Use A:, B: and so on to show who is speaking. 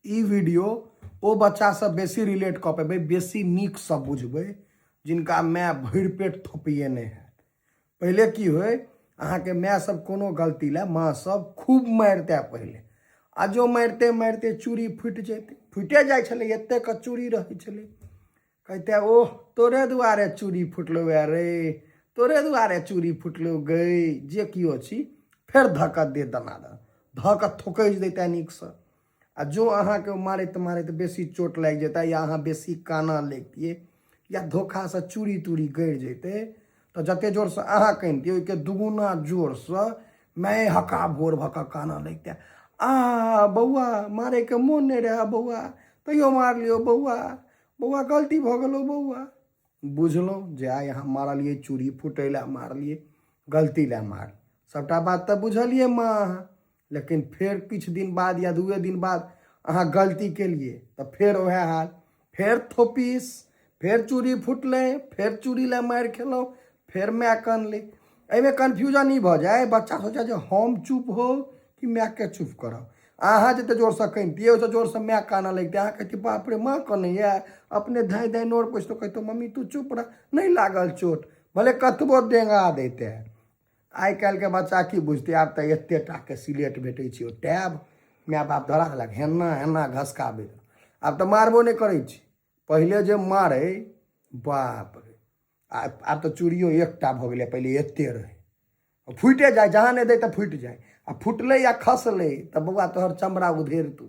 A: ई video ओ बच्चासँ बेसी relate कऽ पेबै, बेसी नीकसँ बुझबै, जिनका माय भरि पेट थोपिए नहि हैत। पहिले की होइ, अहाँके माय सब कोनो गलती लए माँ सब खूब मारिते पहिले, आ जो मारिते मारिते चूड़ी फुटि जैते, फुटिए जाइ छलै, एतेक चूड़ी रहै छलै। कहिते, ओह, तोरे दुआरे चूड़ी फुटलौ रे, तोरे दुआरे चूड़ी फुटलौ गै, जे किओ छी। फेर धऽ कऽ दे दनादन धऽ कऽ थोकैज दैते नीकसँ। आ जो अहाँके मारैत मारैत बेसी चोट लागि जेतै या अहाँ बेसी काना लगितियै या धोखासँ चूड़ी तूड़ी गड़ि जैतै, तऽ जते जोरसँ अहाँ कनितियै, ओहिके दुगुना जोरसँ माय हका भोर भऽ कऽ कानऽ लगितै, आ बौआ, मारैके मोन नहि रहए बौआ, तैयो मारलियौ बौआ, बौआ गलती भऽ गेलौ बौआ। बुझलहुँ जे आइ अहाँ मारलियै चूड़ी फूटै लए मारलियै, गलती लए मार, सभटा बात तऽ बुझलियै माँ अहाँ। लेकिन फेर किछु दिन बाद या दुए दिन बाद अहाँ गलती केलियै तऽ फेर वएह हाल, फेर थोपीस, फेर चूड़ी फुटलै, फेर चूड़ी लए मारि खेलहुँ, फेर माय कनलै। एहिमे कन्फ्यूजन ई भऽ जाय, बच्चा सोचै जे हम चुप हो कि मायके चुप करब। अहाँ जते जोरसँ कनितियै, ओहिसँ जोरसँ माय कानऽ लगितै। अहाँ कहतियै, बाप रे, माँ कनैया। अपने धाँइ धाँइ नोर पोछितो कहितो, मम्मी, तू चुप रह, नहि लागल चोट, भले कतबो डेंगा दैते। आइ काल्हिके बच्चा की बुझतै? आब तऽ एते टाके सिलेट भेटै छै, ओ टैब माय बाप धरा देलक, हेना हेना घसकाबै। आब तऽ मारबो नहि करै छै, पहिले जे मारै, बाप रे। आब तऽ चूड़ियो एकटा भऽ गेलै, पहिले एते रहै, फुटिए जाइ, जहाँ नहि दै तऽ फुटि जाइ। आ फुटलै या खसलै तऽ बौआ, तोहर चमड़ा उधेर तू।